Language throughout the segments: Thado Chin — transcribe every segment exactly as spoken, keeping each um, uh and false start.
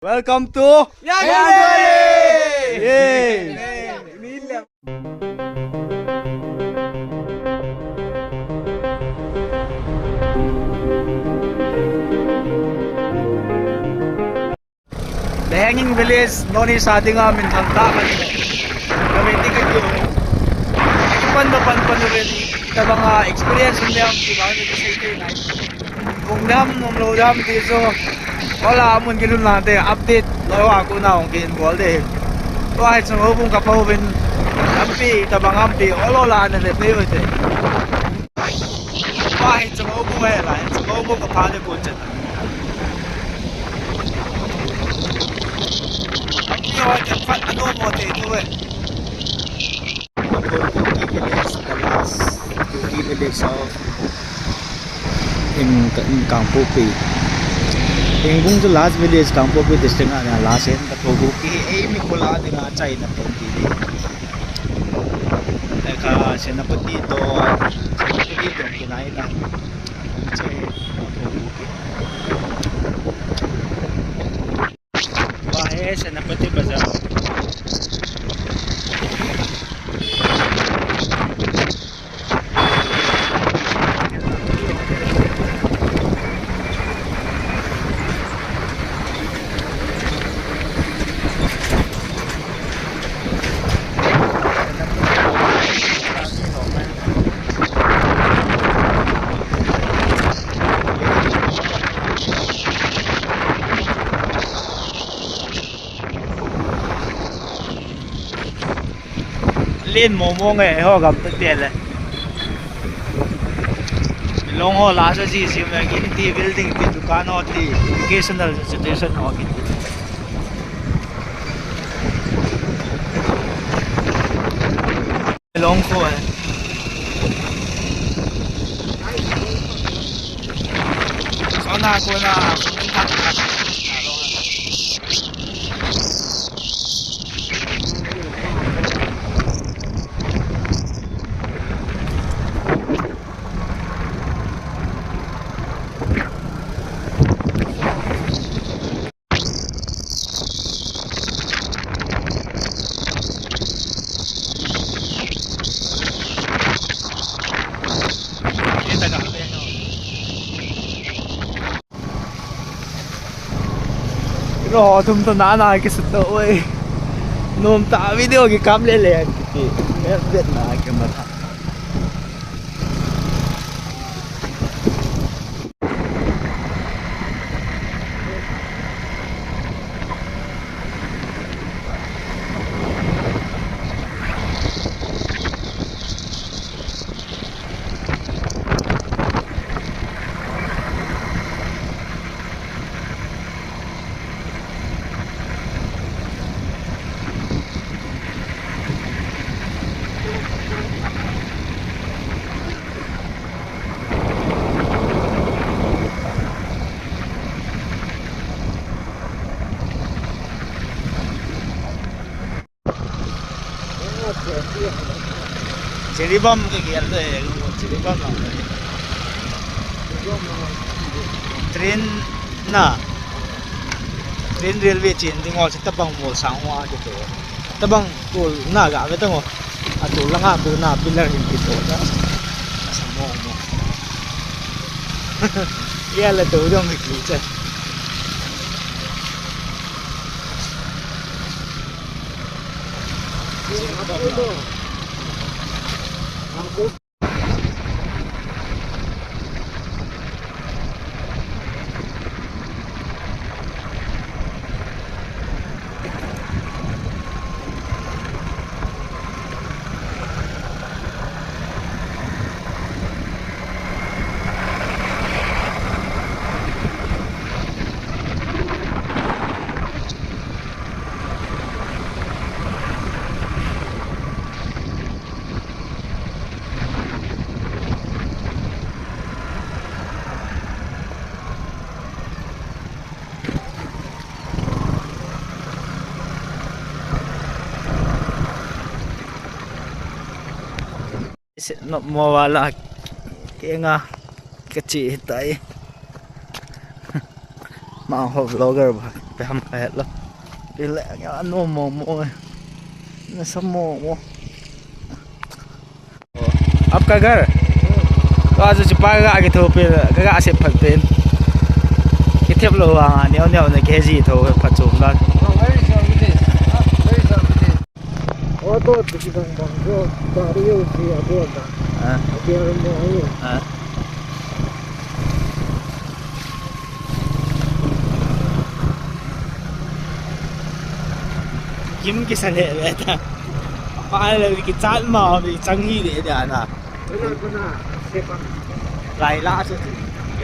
Welcome to Yandoli! Yay! The Hanging Village, North East a dinga minthang tah khat. Ka ve ding ka ti u. Pan da pan pan ve. Tabanga experience um ding ham ti bang ni ka sei thei nai. Um ding ham, um lou ding ham ti chu. Hola mun kilhun lante update lou a kona hung kin bol de. Tua hi chung houbung ka pho vin. Lampi tabang ham ti ol ol a na le pe ve te. Pa hi chungo bu he la, chungo bu ka pa de ko chen. Ni ho ke phat ano mo te tu he. Kuki village, the last Kuki village of in, in Kangpokpi. Hengbung the last village, Kangpokpi district a last in the Kuki, eh, mi ko la de na China to ti. Eka Senapati to, Senapati to kinai ta. Che, Senapati Bazar. Len momo nge ho gam te le. Long ho la sa si si me kin ti building ti dukan ho ti educational institution ho kin ti. Long ko hai. Sona ko na. Ro thum to na na ki sut to oi. Nom ta video ki kam le le ki. Me bet na ki ma. Jiribam ke gel de, Jiribam na. Train na. Train railway chen ding ho, tabang mo sang ho a ke to. Tabang tol na ga ve tang ho. A tol langa ko na pillar hin ke to da. Sa mo mo. Ya la to dong ki che. Nop mo wala kenga kachi hitai. Ma ho vlogger ba. Pe ham ka het lo. Pe le nga no mo mo. Na sa mo mo. आपका घर? तो आज चुपा का आगे थो पे का से फट पे। किथे लो आ ने ने ने केजी थो फट चो ला। Auto tu si bang bang jo, gari yo si abo ta. Ah. Abo mo. Ah. Kim kisa le le ta. Pa le kichat ma mi chang hi le da na. Lai la se ti.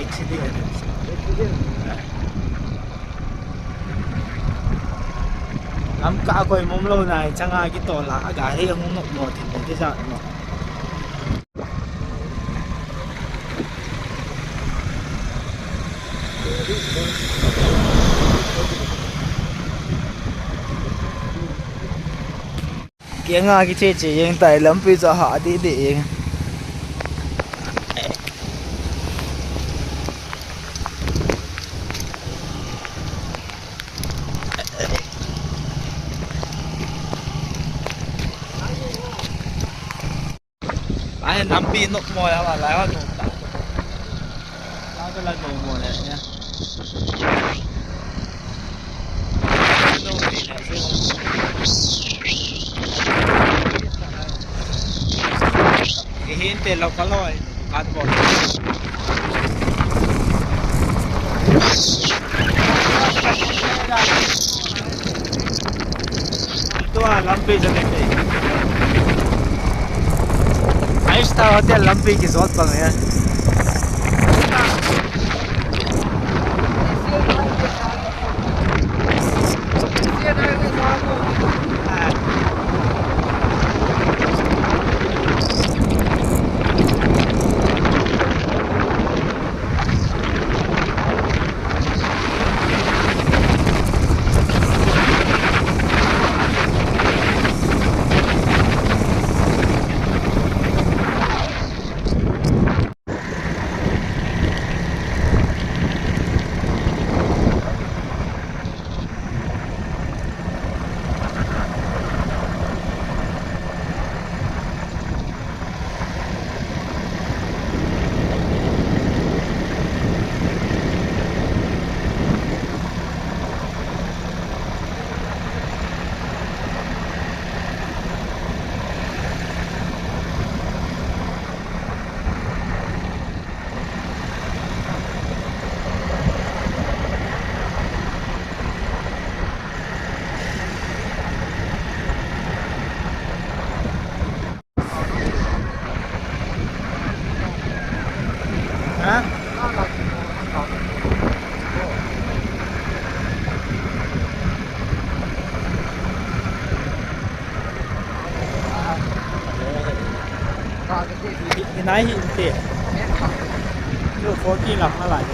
Accident. Lam ka koi mom lo na changa kitola gari ang nok mo ti ti sa mo. Kianga kiche che jeng tai, lampi chu ahah deh deh jeng. Lai lampi nok mo ya, lai wa nok ta. Lai ka la nok mo le ya. Ihin te lo ka loi, kan bo. Tua lampi jong e. Five star hotel lampi kijot bang e. Ha? Inai hi inte. Yo, forty lakh na lai.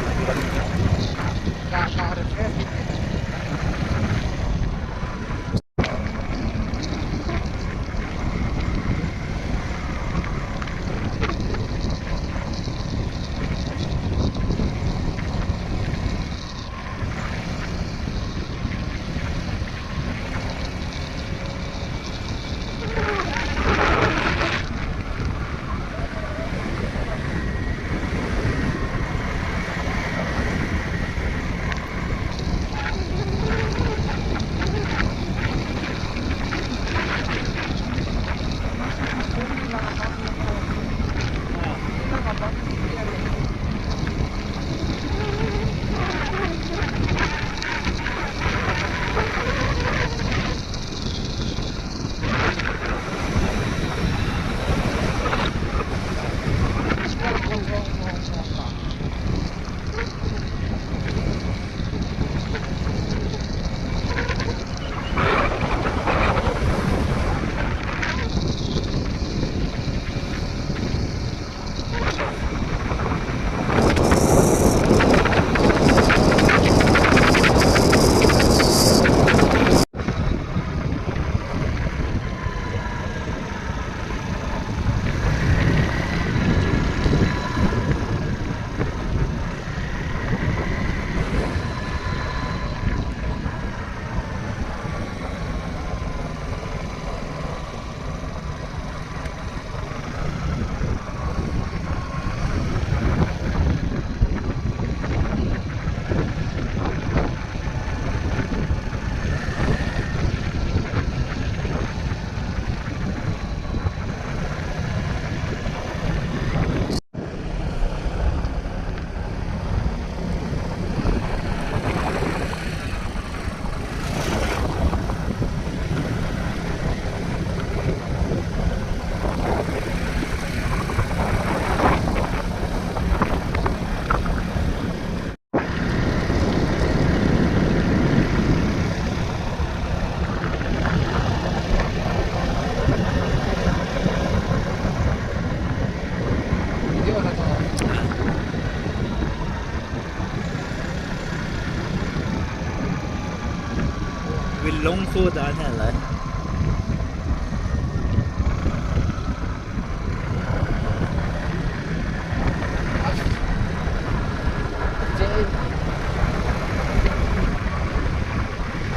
Bilong ko da ne lai.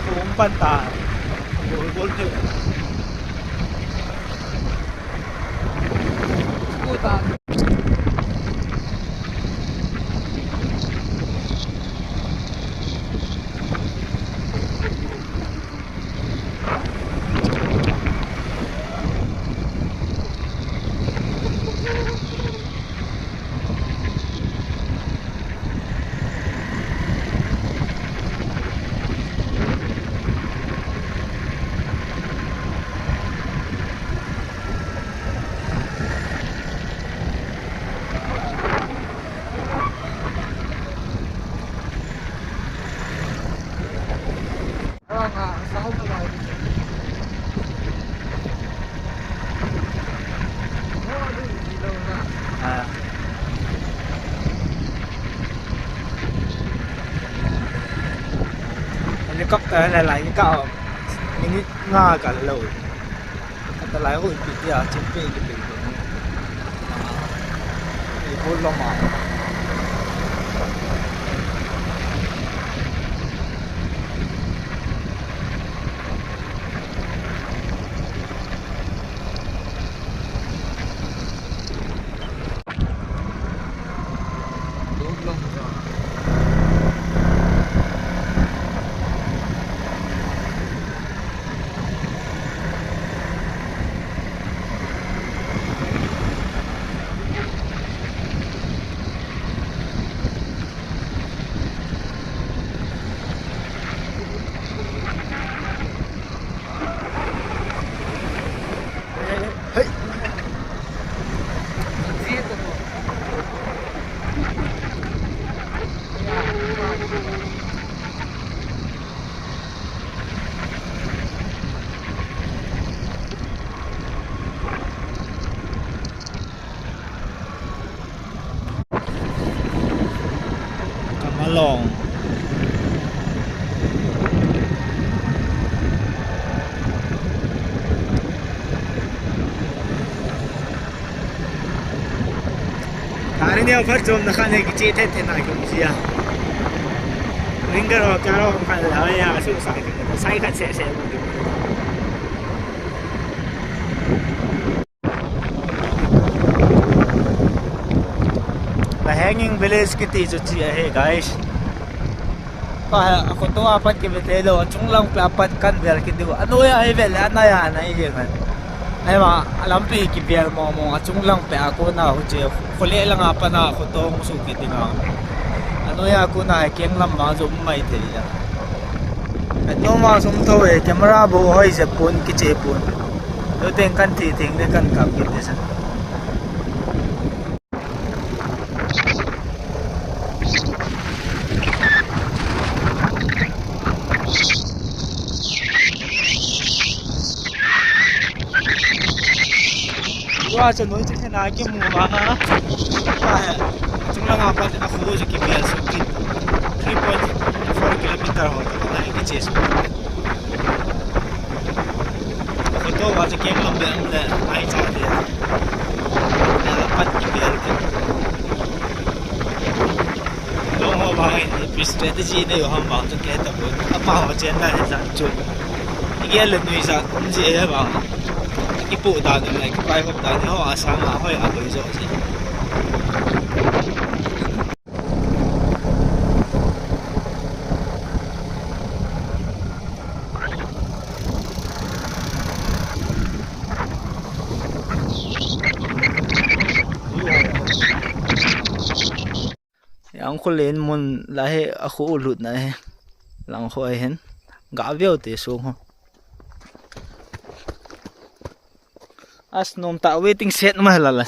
Sung pan ta. Gol, gol tu. Helicopter le lai ka minute nga ka lo. Kata lai ho ipi tia, chimpe kipe. Ei ho lama. Kamalong. Gari neo phat chom na khan he kiche the the na kum sia. Ring ka ro ka ro khan la ya su sa sai khat se se. The Hanging Village kiti chu chi ahi, guys. Ka a khoto a pat kive thei lou, achung lang peh a pat kan vel kit diu. Anoi a hi vel, anai a nai jeng. Ahivang a lampi kivel mong mong, achung lang peh a kona hu che, khole lang a pat a khoto hung su kit ding a. Anoi a kona hi keng lam vang chu um mai thei a. Atom vang sum tho e, camera bu hoi jep pon, kiche pon. Teng kan thi theng le kan kap kit le sa. Tua chu noi chu thena kimu va. Chung langa pat a khu chu kipial su kit. Three point four kilometer ho ta lai kiche su. Photo va chu keng lam be ang le ai cha de. Pat kipial kit. Long ho vang in ipi strategy nei u ham vang chu kei ta pon. Apa ho chen na he jat chu. Igel le nui jat um ji he vang. Kipu dan le kipai hop dan ho asang a hoi a hoi jo ji. Yang khu len mun la he a khu u lut na he. Lang khu a hin. Ga veu te sung ho. As nom ta waiting shed ma la la.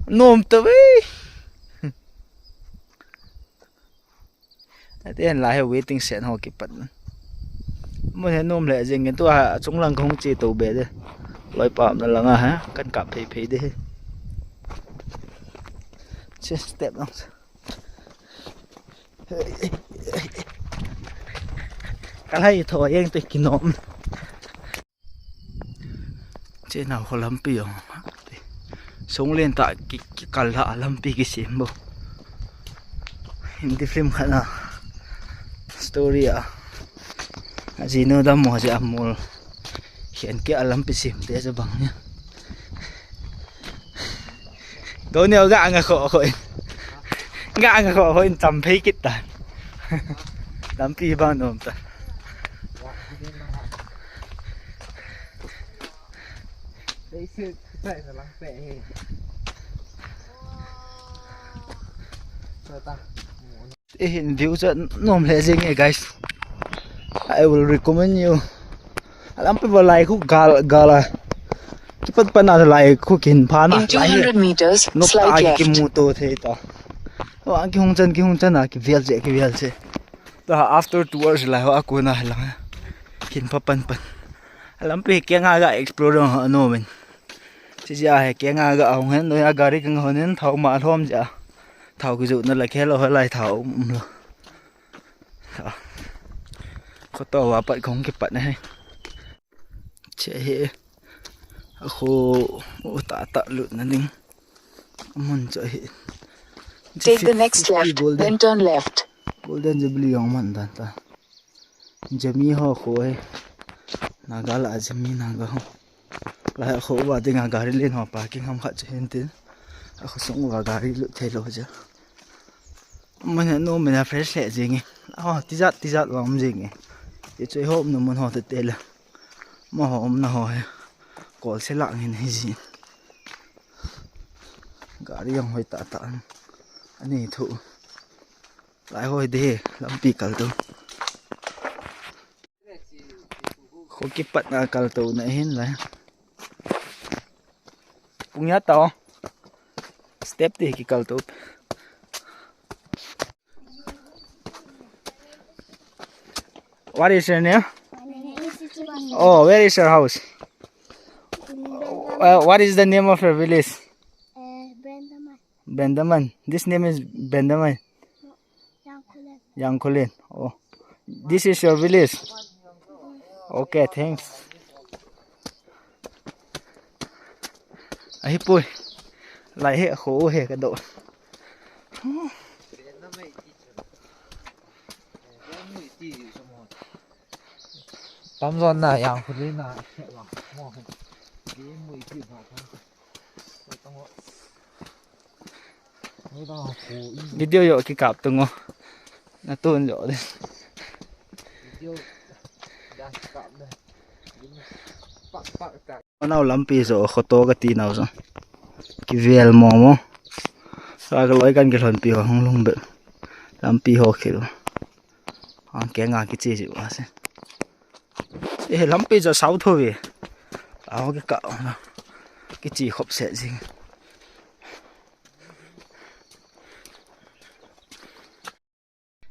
Nom ta we. Ati hen la he waiting shed ho kipat. Mun he nom le jing tu a chung lang kong chi to be de. Loi pam na langa ha kan kap phei phei de. Che step lang. Kalai tho yeng te kinom. Chena ho lampi jong. Sunglen ta ki, kikal la lampi kisem bo. Hindi film khat na story a. Ajinu dam mo je amol. Hian ke a lampi sem te je bang ni. Go neo ga anga kho kho in. Ga anga kho kho in tam phei kit ta. Lampi bang nom ta. Eh, view chu nom le jing e, guys. I will recommend you. Alampi va lai khu gal, gal a. Kipat pan a lai khu kin phan a. In two hundred meters, slight left. Kimu to thei ta. Wa kihung chan, kihung chan a, kivial che, kivial che. Ta after two hours lai ho a kona lang. Kin pa pan pan. Alampi kenga ga explore ho no men. Chi ja he kenga ga hung hen, no ya gari kang ho nen thau ma lhom ja. Thau kijoh na la khelo ho lai thau um lo. Khoto va pat kong kipat na he. Che he. A kho u ta ta lut na ding. Mun cho he. Take the next left, then turn left. Golden Jubilee jong man dan ta. Jami ho kho he. Naga la Jami Naga ho. Lai a kho uva dinga gari len ho parking ham khat chu hin tin. A kho sung uva gari lut thei lo ja. Mun a no mun a fresh le jing e. A ho tijat tijat va um jing e. Ti chu ho um na mun ho te te le. Mo ho um na ho he. Kol se la ngin hi ji. Gari jong hoi ta ta. Ani thu. Lai hoi de lampi kal to. Kho kipat na kal to na hin lai. Pung ya tao. Step te kikal to. What is your name? Oh, where is your house? Uh, what is the name of your village? Uh, Bendaman. Bendaman. This name is Bendaman. Yangkulen. Yangkulen. Oh. This is your village. Okay, thanks. Ahi pui. Lai he kho he ka do. Tam zon na Yangkulen na. Video yo kikap tung o. Na tun yo de. Video. Pak pak ta. Nau lampi jo khoto ka ti nau jo. Kivel mo mo. Sa ka loi kan kilhon pi ho hung lung be. Lampi ho khil. Ang ke nga kichi ji wa se. Eh, lampi jo sau tho ve. Au ke ka. Kichi khop se jing.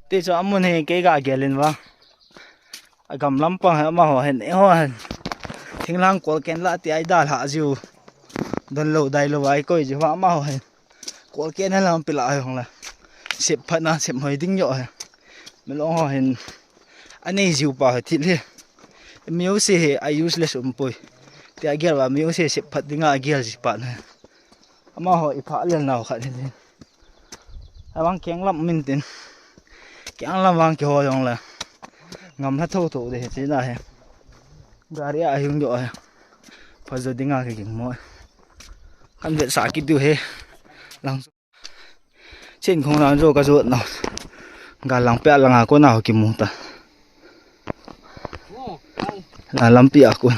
Ti chu amun hi kei ga gelin va. Agam lampang hi amaho hin, eiho hin. Thinglang kol ken la ti ai da lha jiu. Don lo dai lo vai koi jiu va amaho hin. Kol ken lam pila ai hong la. Sep phat na sep hoi ding jo hi. Milong ho hin. Anei jiu pa hi thil hi. Miu se hi a useless um poi. Ti a gel va miu se sep phat ding a gel ji pa na. Amaho i pha lel nau khat hin. Avang keng lam min tin. Keng lam vang kiho jong le. Ngam la tho tho de he china he. Gari a hung jo he. Pha jo dinga ke ging mo. Kan vet sa ki du he. Lang. Chin khong lang jo ka jo na. Ga lang pe lang a ko na ho ki mu ta. La lampi a kun.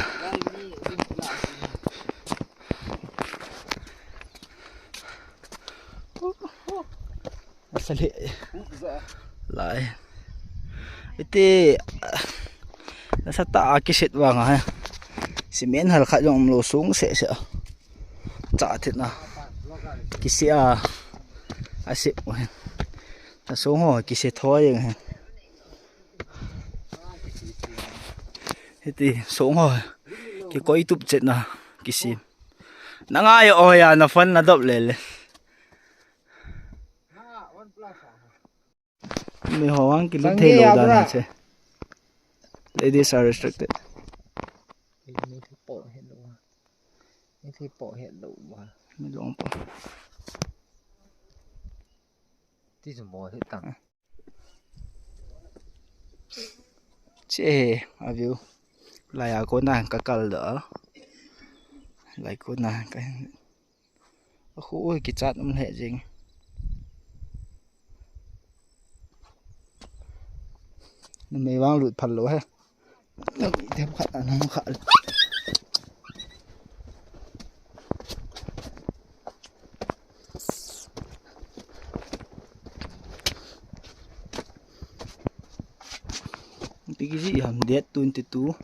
Asali. Lai. Iti nasa ta a kisit vang a. Cement hal khat jong um lo sung se se. Cha thit na. Kisi a. Asi. Ta sung ho kisi thoi jeng he. Hiti song ho. Kikoi tup chet na kisim. Na ngai o ya na phone na dop le le. Mi ho ang kilu thei lo dan che. Ladies are restricted. Ei, mi thei po het lou a. Mi thei po het lou a. Mi long po. Ti chu mo het tang. Che, a view. Lai a kona ka kal doh a. Lai kona ka. A khu ui kichat um lheh jing. Numei vang lut phal lou he. Numei themkhat a nang kha. Ipi kiji ham, date twenty two.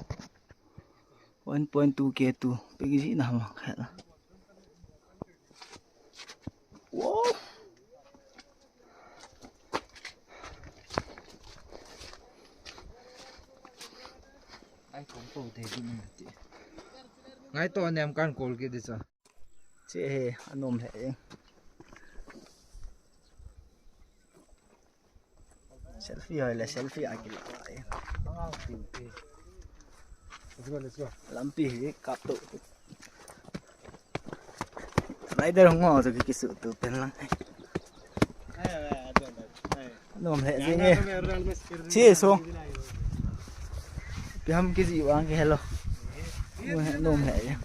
One point two K two. Ipi kiji na ham kha. Wow. Ai, kong to te ji ni ti. Ngai to nem kan kol ke de cha. Che he, anom he. Selfie hoi le, selfie a kila. Let's go, let's go. Lampi hi kap to. Rider hung ho, so ki kisu tu pen lang. Nom le jing e. Che so. Pi ham kiji vang ke hello. Nom le.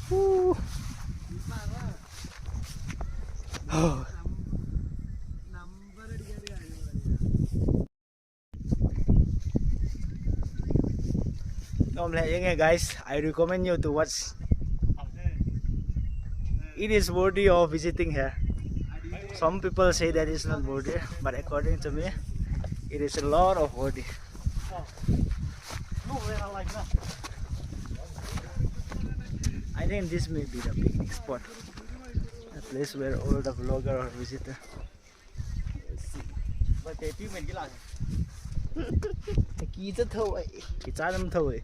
Hu. Oh. Nom le jing e, guys, I recommend you to watch. It is worthy of visiting here. Some people say that it's not worthy, but according to me, it is a lot of worthy. I think this may be the picnic spot, a place where all the vlogger or visitor. Kicha tho ai. Kicha nam tho ai.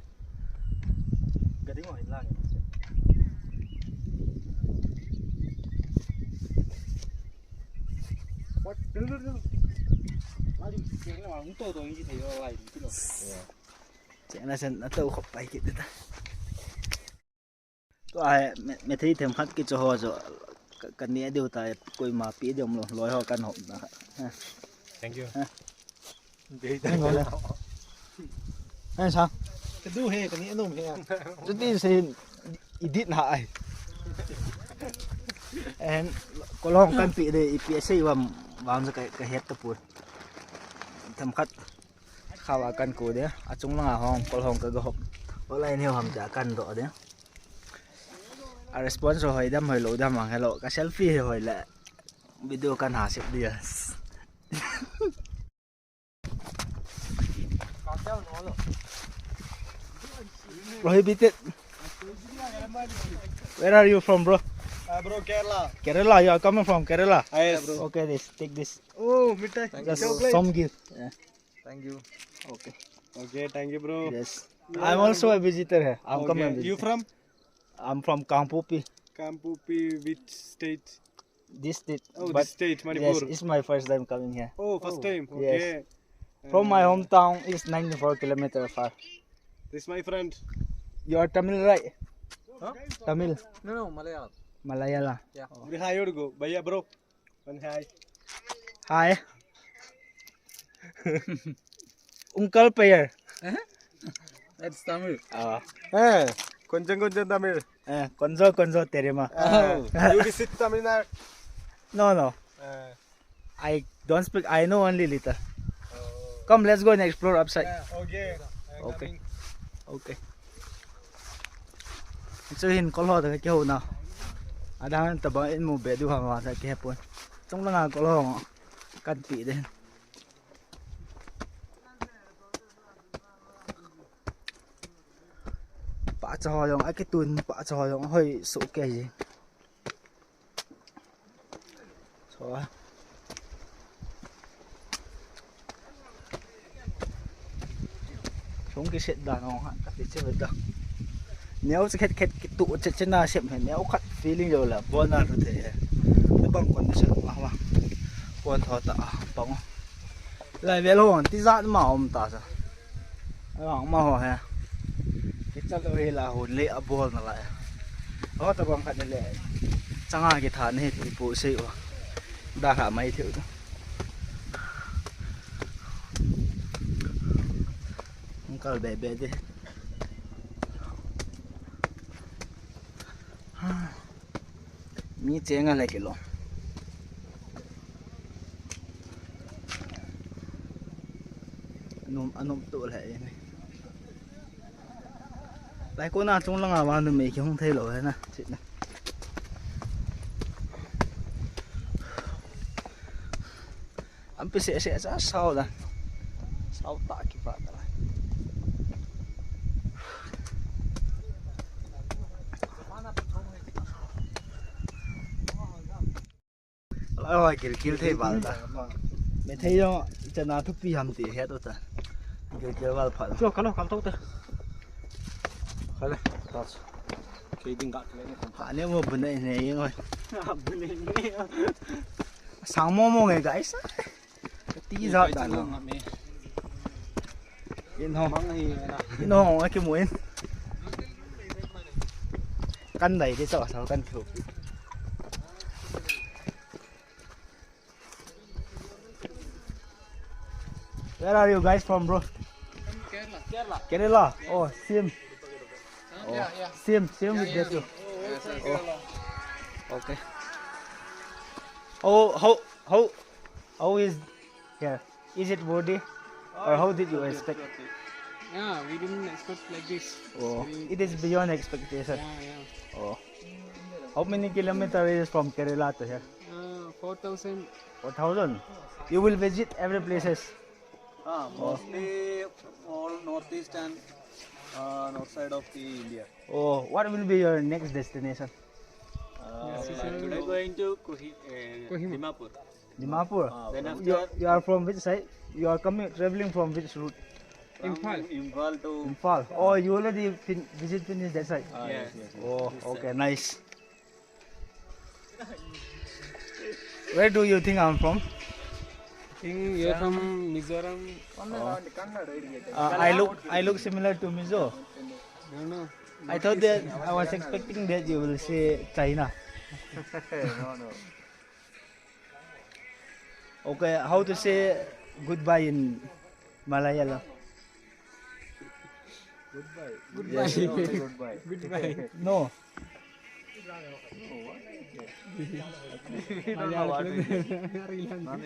Chena sen na to khop pai kit ta. Tua hi, me, me thei themkhat kicho ho jo, ka, ka ne diu ta, koima pe diu um lou, loi ho kan hop na. Thank you. Ha. Dei ta. Hang on le. Hang sa. Ka du he, ka ne nom he. Chuti se, edit na ai. And, kolhong kan pe de, ipi sei vam, vam sa ka, ka het ta pu. Themkhat. Khawa kan ku de, achung langa hong, kolhong ka ga hop. Online hi ham cha kan do de. A response hoi dam hoi lou dam ang hello. Ka selfie hi hoi le. Video kan ha sip dia. Prohibited. Where are you from, bro? Uh, bro, Kerala. Kerala, you are coming from Kerala? Ah, yes. Okay, this, take this. Oh, mithai. Just chocolate. Some gift. Yeah. Thank you. Okay. Okay, thank you, bro. Yes. I'm also a visitor here. I'm coming. Okay. You visitor. From? I'm from Kangpokpi. Kangpokpi, which state? This state. Oh, but this state, Manipur. Yes, it's my first time coming here. Oh, first time. Yes. Okay. From my hometown is ninety-four kilometer far. This my friend. You are Tamil, right? Huh? Tamil. No, no, Malayalam. Malayalam. Yeah. Oh. Bhaiya, bro. One hi. Hi. Uncle Payer. That's Tamil. Ah. Eh, konjam konjam Tamil. Eh, konjo konjo terima. Oh. You visit Tamil Nadu? No, no. Eh. I don't speak. I know only little. Oh. Come, let's go and explore upside. Yeah, okay. Okay. Okay. Chu hin kolho ta kihou na. Adang tabang in mu be diu ham ta kihepon. Chung langa kolho kan pe de. Pahcha ho jong akitun, pahcha ho jong hoi soh kei. Chua. Chong kiset dan ong ha, kati che ve da. Neo che khet khet kitu che che na sem he, neo khat feeling jo la, bon na thu the he. Te bang condition ma ma. Bon tho ta, bang. Lai ve lo, ti jat ma um ta sa. Amaho hi kicha lou hi la, hon le abol nalai. Ho tabang khat le changa kitha nahi ti pu sei o. Da kha mai thei u. Hung kal be be de. Mi chenga le kilo. Anum, anum tu le ni. Lai kona chung langa vang numei kihung thei lou hi na, chit na. An pi seh seh cha sao da. Sao ta kiva ta lai. Lai hoi gilgil thei val ta. Meithei jong chana thupi ham ti het u ta. Gilgil val phat. Cho, kalo, kalo ta. Kalo, ta. Kei ding ga kle ni. Ha ne mo bu nei nei ngoi. Bu nei nei. Sang mo mo nge guys. Ti jat dan. In hong. In hong, a kimu in. Kan dai di chaw, chaw kan thu. Where are you guys from, bro? Kerala. Kerala? Oh, same. Oh, yeah, yeah. Same, same with that too. Oh. Okay. Oh, how, how, how is here? Is it worthy? Or how did you expect? Yeah, we didn't expect like this. Oh, it is beyond expectation. Yeah, yeah. Oh. How many kilometers is from Kerala to here? Uh, four thousand. Four thousand? You will visit every places? Ah, mostly all northeast and uh, north side of the India. Oh, what will be your next destination? Uh, yes, we are going to Kohi- uh, Kohima. Dimapur. Dimapur. Ah, then after you, you are from which side? You are coming traveling from which route? Imphal. Imphal to Imphal. Oh, you already fin- visit finished that side? Ah, yes, yes, yes. Oh, okay, nice. Where do you think I'm from? Think you're from Mizoram. Oh. Uh, I look I look similar to Mizo. No, no. I thought that I was expecting that you will say China. No, no. Okay, how to say goodbye in Malayalam? Goodbye. Goodbye. Yes. Goodbye. Goodbye. No. Nani,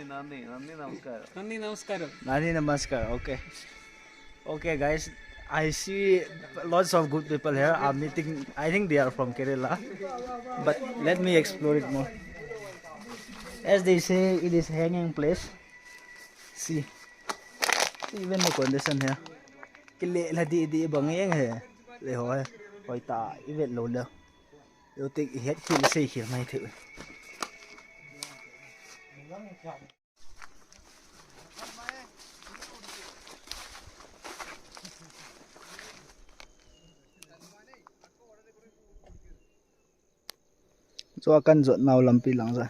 nani, nani, namaskar. Nani, namaskar. Nani, namaskar. Okay. Okay, guys, I see lots of good people here. I'm meeting, I think they are from Kerala. But let me explore it more. As they say, it is hanging place. See, even the condition here. Kile la di di bang yang he. Le ho he. Hoi ta, even lo le. Yo te het khil sei khil mai the. Chua kan jot nau lampi lang ja.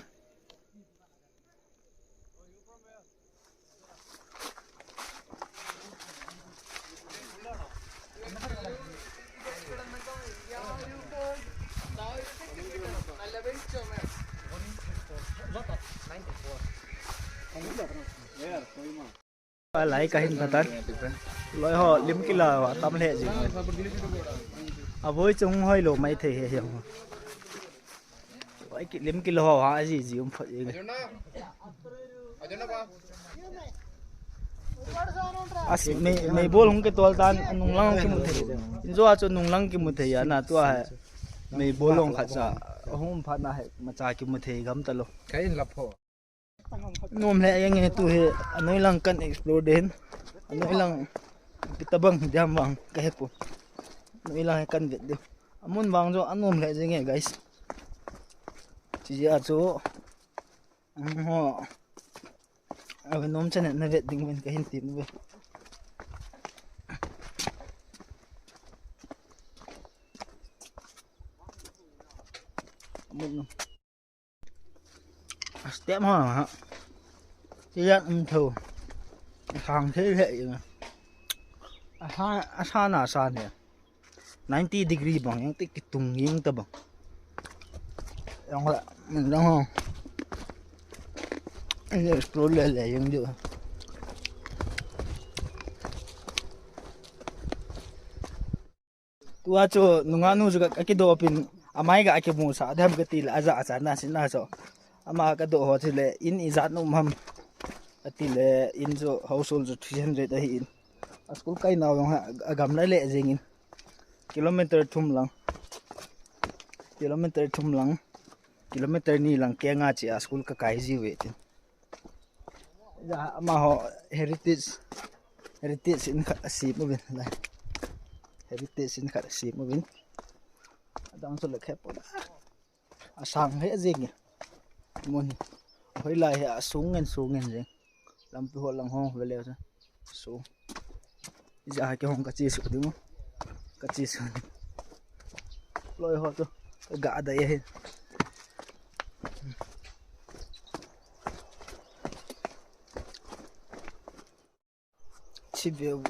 Lai kahin patan. Loi ho lim kila ho tam le jing. Avoi chung hoi lo mai thei he he ho. Oi, ki lim kilo ho ha, ji ji um phot jing. As, mei, meibol hung kitol tan, nunglang kimu thei. Injo a chu nunglang kimu thei a, na tua ha. Meibol hung khat cha, hung phat na he, macha kimu thei gam ta lo. Ka in lap ho. Nom le yang e tu he, anoi lang kan explore den. Anoi lang kitabang diam bang ka he po. Anoi lang he kan vet de. Amun vang jo anom le jing e, guys. Chi a chu. Ho. Ave nom chane na vet ding ven ka hin ti ve. Amun nom. Step ha ha. Ti ya um tho. Khang the le. Asan, asan, asan he. Ninety degree bang, jeng te kitung jeng ta bang. Jong la, min jong ho. Explore le le jeng diu. Tua chu nungah nu chu ka, ka kidoh pin, amai ka kimusah dem ka ti le, aja acha na sin na chu. Ama ka doh ho chu le, in ijat um ham. Ati le, in chu household chu three hundred ahi in. A school kai nau jong ha, agam lai le jeng in. Kilometer thum lang. Kilometer thum lang. Kilometer ni lang kenga chi a school ka kai ji ve tin. Ja, amaho heritage, heritage in khat asem uvin lai. Heritage in khat asem uvin. Adang chu le khe po da. Asang he jeng e. Mun. Hoilai he asung ngen sung ngen jeng. Lampi ho lang ho vele sa. Sung. Ija ha kihong ka chi su ding. Ka chi su. Loi ho tu. Ka ga da ye. Chi veu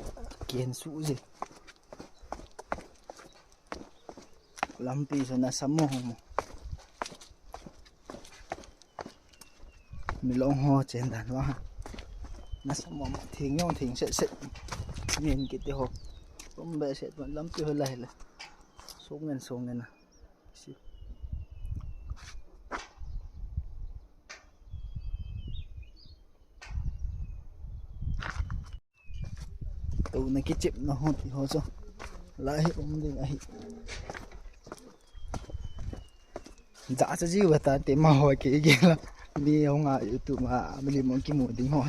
ken su je. Lampi chu nasa mo mo. Milong ho chen dan va. Nasa mo mo thing jong thing set set. Min kiti ho. Rum be set lampi ho lai le. Song ngen song ngen a. Si. Touna kichepna ho ti ho chu. Lai hi um ding ahi. Jacha jiu ta te ma ho ke ge la. Mi hung a YouTube ma, mi lim hung kimu ding ho.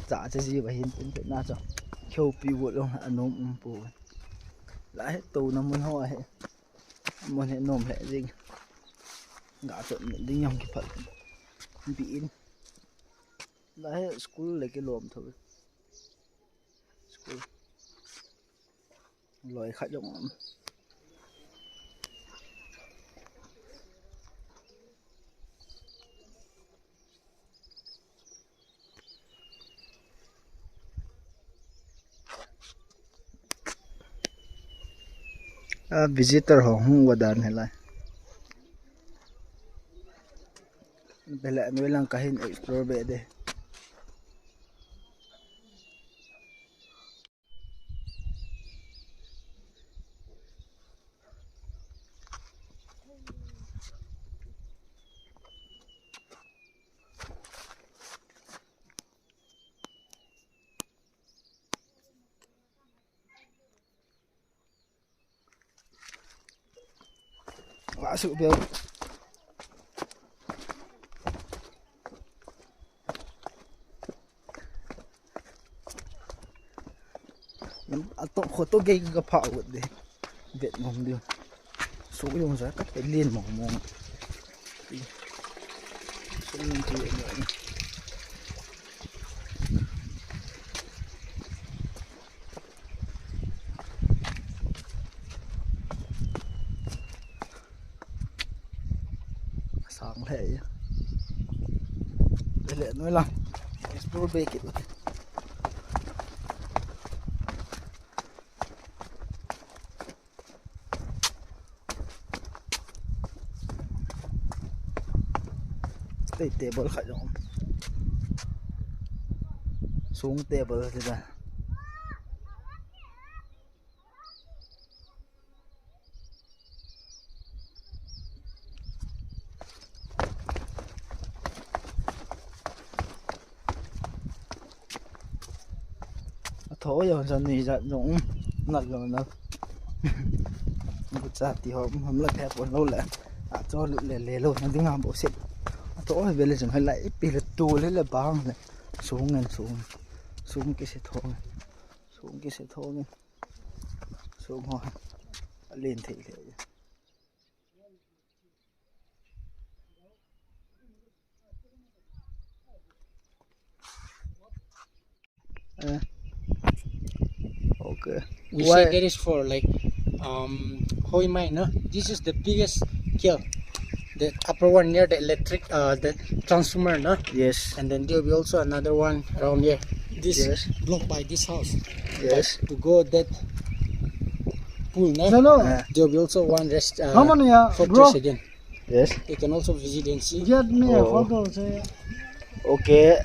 Jacha jiu hin tin te na chu. Khopi wo lo anom um pu. Lai hi touna mun ho ahi. Mun hi nom le jing. Ga chu ding jong kiphat. Bi in. Lai hi school le kilom tho. School. Loi khat jong um. A visitor ho hung uva dan hilai. Bele noi lang kahin explore be de. Wa su bel. Ato khoto ge ka pha ut de. Vet ngom de. Su yong sa ka te lin mo mo. Su yong ti mo. Sang le. Bele noi lang. Explore be kit. Table khat jong. Sung table ti da. Atho yo jan ni ja jong nal lo na. Gucha ti ho ham la phe pon lo le. Acho le le lo na dinga bo se. Atho ve le jong hai lai pi le tu le le bang le. Sung ngen sung. Sung kise tho ngen. Sung kise tho ngen. Sung ho. Alen thei le. Eh. Okay. We say that is for, like, um, Hoimai, no? This is the biggest kiln, the upper one near the electric, uh, the transformer, no? Yes. And then there will be also another one around here. This Yes. Blocked by this house. Yes. But to go that pool, no? Hello. Uh, There will be also one rest uh, Come on, yeah, fortress bro. Again. Yes. They can also visit and see. Get me a Oh. Photo. Say, Okay.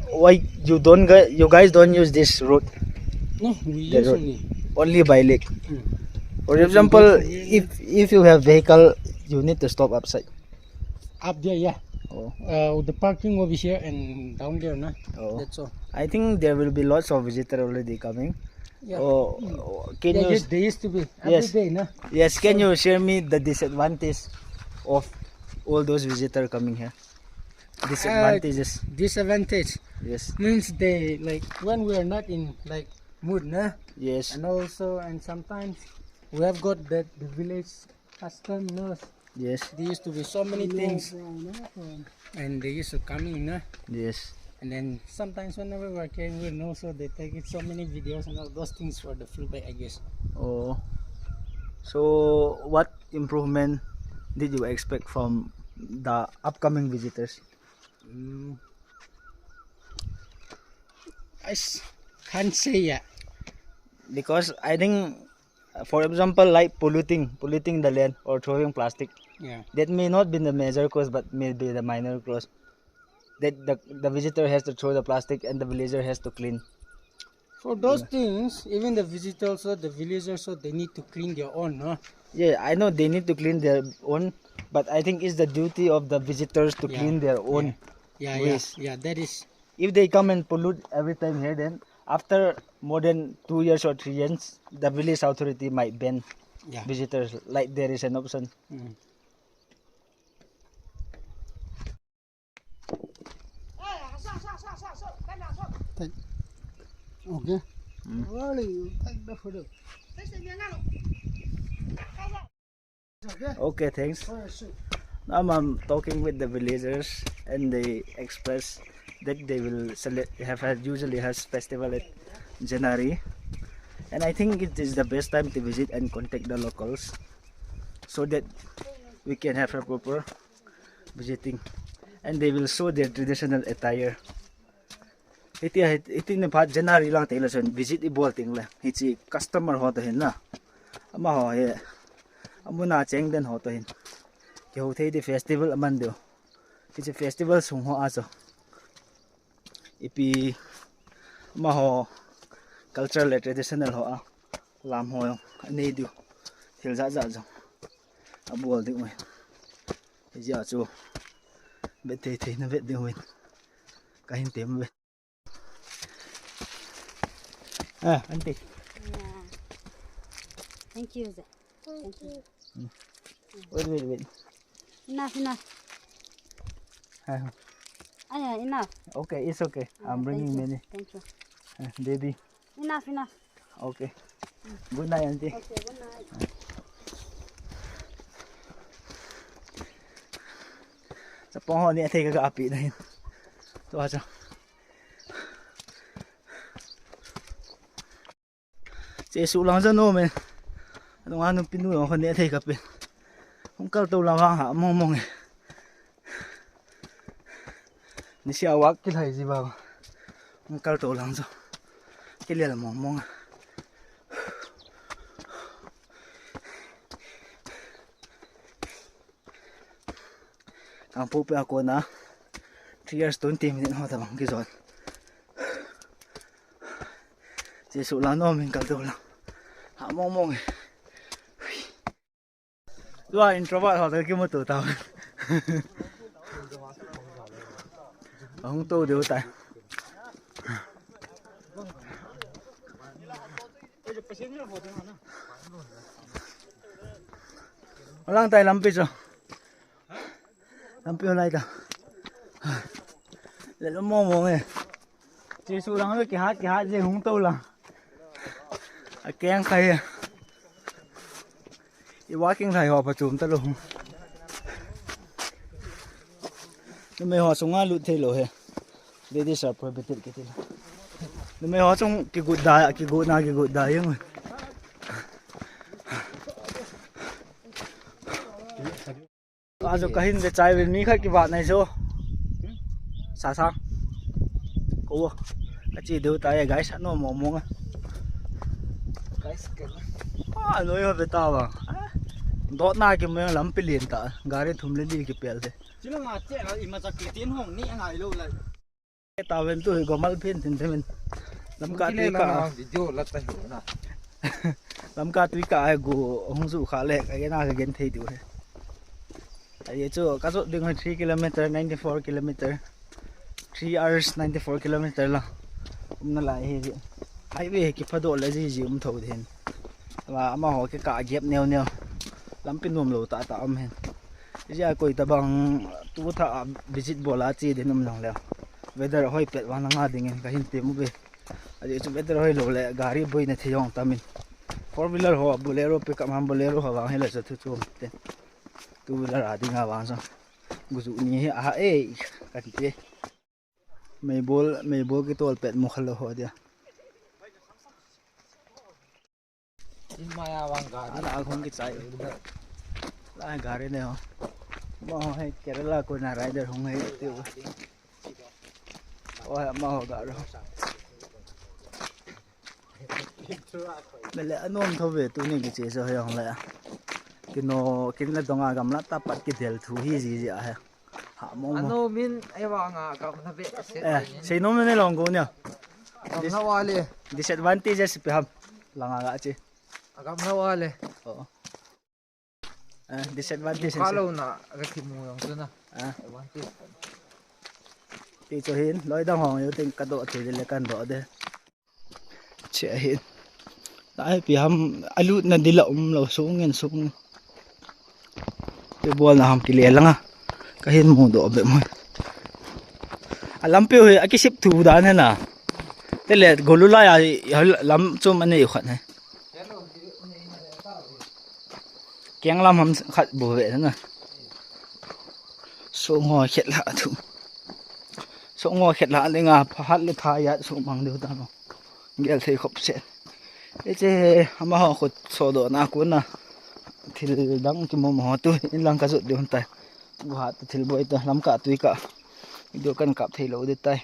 Why you don't guys, you guys don't use this road? No, we The use road. Only. Only by lake. Hmm. For example, if if you have vehicle, you need to stop upside. Up there, yeah. Oh. Uh, the parking will be here and down there, no? Oh. That's all. I think there will be lots of visitor already coming. Yeah. Oh, can Yeah, you? yes, they used to be every Yes. Day, no? Yes. Can you share me the disadvantage of all those visitors coming here? Disadvantages. Disadvantage Yes. Means they, like, when we are not in, like, mood, no? Yes. And also, and sometimes we have got that the village custom, no? Yes. There used to be so many things, and they used to come in, no? Yes. And then sometimes whenever we are carrying, we know, so they take it so many videos and all those things for the feedback, I guess. Oh. So, what improvement did you expect from the upcoming visitors? Mm. I s- can't say yet. Because I think, uh, for example, like polluting, polluting the land or throwing plastic, Yeah. that may not be the major cause, but may be the minor cause. That the, the visitor has to throw the plastic and the villager has to clean. For those things, even the visitors or the villagers, so they need to clean their own, no? Yeah, I know they need to clean their own, but I think it's the duty of the visitors to Yeah, clean their own. Yeah, yeah, Waste. Yeah. That is. If they come and pollute every time here, then after more than two years or three years, the village authority might ban Yeah. Visitors. Like, there is an option. Mm. Okay. Mm. Really, you take the photo. Okay. Okay, thanks. All right, shoot. Now I'm talking with the villagers, and they express that they will select, have, have usually has festival at January, and I think it is the best time to visit and contact the locals, so that we can have a proper visiting, and they will show their traditional attire. Hiti, hiti ni phat January lang te la chun visit i bol ting le. Hichi customer ho to hin na. Amaho hi. Amuna cheng den ho to hin. Kihou thei di festival aman diu. Hichi festival sung ho a chu. Ipi amaho cultural le traditional ho a. Lam ho jong anei diu. Thil jat jat jong abol diu mai. Hijeh a chu vet thei thei na vet diu mai. Kahin tem ve. Ah, auntie. Yeah. Thank you, sir. Thank you. Wait, wait, wait. Enough, enough. Ah, Ah, yeah, enough. okay, it's okay. I'm bringing Thank you. Many. Thank you. Ah, baby. Enough, enough. Okay. Good night, auntie. Okay, good night. Chapang ho ni athei ka ga api na hin. Tua chu. Chesuh lang jong nom e. Anunga numei nu jong khat ni athei ka pen. Hung kal to lang vang ha mong mong e. Niseh a walk kilhai ji ba. Hung kal to lang jong. Kilel mong mong a. Kangpokpi a kona three years twenty minute ho tabang kijot. Chesuh lang nom in kal to lang. Ha mong mong e. Tua introvert ho ta kimu to ta. Ahung to deu tai. Lang tai lampi chu. Lampi ho lai ta. Le lo mong mong e. Chesuh lang kihat kihat je hung to lang. Akeng khai. I walking lai ho pa chum ta lo. Numei ho chunga lut thei lo he. Ladies are prohibited kiti la. Numei ho chung kigot da, kigot na, kigot da jeng. Ajo kahin ve chai ve mi khat kivat nai jo. Sa sa. Ko. Kache deu ta e, guys, anom mong mong a. Guys, ka. Ah, noi ho ve ta ba. Ah, dot na ki mong lampi len ta. Gari thum le li kipel te. Chila nga che la ima cha ki tin hong ni ngai lo lai. Taven tu hi gomal phin tin themin. Lamka tui ka. Video la ta hi na. Lamka tui ka ai gu hung ju kha le ka gena ka gen thei diu he. Ai chu ka jot ding hi three kilometer, ninety-four kilometer. Three hours, ninety-four kilometer la. Um na lai hi. Highway hi kipha doh le ji ji um tho din. Ama ho ki ka gap neo neo. Lampi nom lo ta ta um hin. Ijia koi tabang tu tha visit bol a che din um nang le. Weather hoi pet vang nga ding in ka hin ti mu be. Ajeh chu weather hoi lo le gari boina thei jong tamin. Four wheeler ho, Bolero, pickup ham Bolero ho vang hi le chu thu chom te. Two wheeler a ding a vang so. Guju ni hi a e kan ti. Meibol, meibol kitol pet mu kha lo ho dia. In maya vang gari. Ala akhong kichai. La gari ne ho. Mo hai Kerala ko na rider hong hai tiu. O hai mo ho gari. Mele anom tho ve tuni kiche so hong le. Kino, kin le donga gamla ta pat kidel thu hi ji ji a he. Ha, mo, mo. Ano min, ewa nga, ka na be, se. Eh, sei nom ne long go nia. Gam na wale. Disadvantages pe ham. Langa ga che. Agam na wale. Oh. Eh, disadvantages. Ka lo na, ka ki mu yong tu na. Ah. Advantage. Ti cho hin, loi dang hong yo ting ka do thei le kan do de. Che ahin. Lai pi ham alut na dila um lo sung in sung. Ti bol na ham kile langa. Ka hin mu do be mo. Alampi hi akisip thu dan he na. Tele golu la ya lam chum ane khat he. Keng lam ham khat bu ve na. Sung ho khet la thu. Sung ho khet la le nga pha hat le tha ya sung mang deu ta mo. Gel thei khop se. Hiche amaho khut sodohna a kona thil dang kimu mo tu in lang ka jot ding tai. Guhat thil boi ta lam ka tui ka. Video kan kap thei lo ding tai.